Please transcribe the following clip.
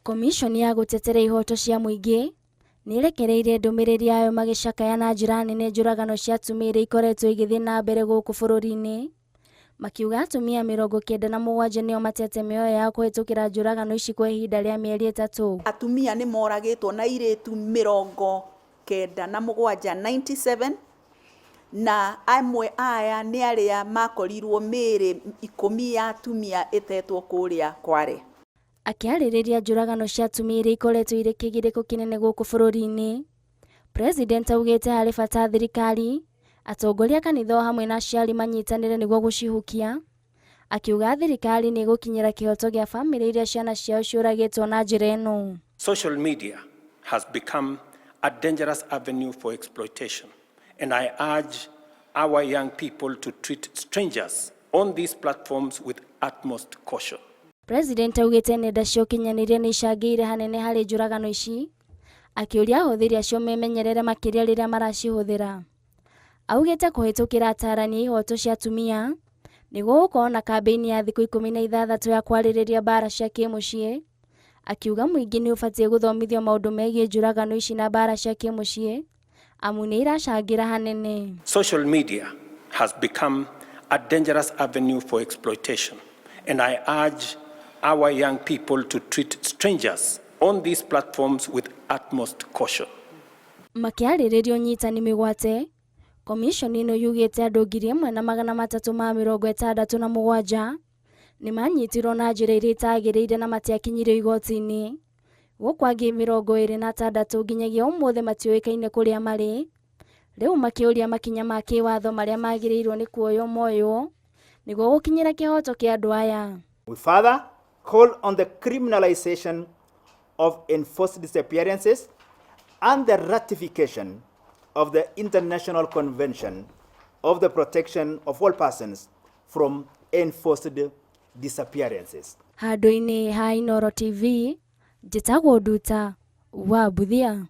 Komishoni ya gũtetera ihoto cia mũingĩ nĩ ĩrekereirie ndũmĩrĩri yayo magĩcakaya na njĩra nene njũragano cia atumia iria ikoretwo igĩthiĩ na mbere gũkũ bũrũri-inĩ, makiuga atumia 97 nĩo matete mĩoyo yao kũhĩtũkĩra njũragano ici kwa ihinda rĩa mĩeri 3. Atumia nĩ moragĩtwo na airĩtu 97, 97, na amwe aya nĩ arĩa makorirwo mĩĩrĩ 10 ya atumia ĩtetwo kũrĩa Kware. Akĩarĩrĩria njũragano cia atumia iria ikoretwo irĩ kĩgirĩko kĩnene gũkũ bũrũri-inĩ, President augĩte harĩ bata thirikari, atongoria a kanitha o hamwe na aciari manyitanĩre nĩguo gũcihukia. Akiuga thirikari nĩ ĩgũkinyĩra kĩhoto gĩa bamĩrĩ iria ciana ciao ciũragĩtwo na njĩra ĩno. Social media has become a dangerous avenue for exploitation, and I urge our young people to treat strangers on these platforms with utmost caution. President augĩte nenda cia ũkinyanĩria nĩ icangĩire hanene harĩ njũragano ici, akĩũria ahũthĩri acio memenyerere makĩria rĩrĩa maracihũthĩra. Augĩte kũhĩtũkĩra atarani a ihoto cia atumia nĩ gũgũkorwo na kambĩini ya thikũ 16 ya kwarĩrĩria mbara cia kĩmũciĩ, akiuga mũingĩ nĩ ũbatiĩ gũthomithio maũndũ megiĩ njũragano ici na mbara cia kĩmũciĩ amu nĩ iracangĩra hanene. Social media has become a dangerous avenue for exploitation, and I urge our young people to treat strangers on these platforms with utmost caution. Makĩarĩrĩria ũnyitani mĩgwate, komishoni ĩno yugĩte andũ 1367 nĩ manyitirwo na njĩra iria itagĩrĩire na matiakinyirio igoti-inĩ, gũkũ angĩ 26 nginyagia ũmũthĩ matiũĩkaine kũrĩa marĩ, rĩu makĩũria makinya ma kĩwatho marĩa magĩrĩirwo nĩ kuoywo moywo nĩguo gũkinyĩra kĩhoto kĩa andũ aya. We further call on the criminalization of enforced disappearances and the ratification of the International Convention of the Protection of All Persons from Enforced Disappearances. Handũ-inĩ ha Inooro TV, njĩtagwo Nduta wa Mbuthia.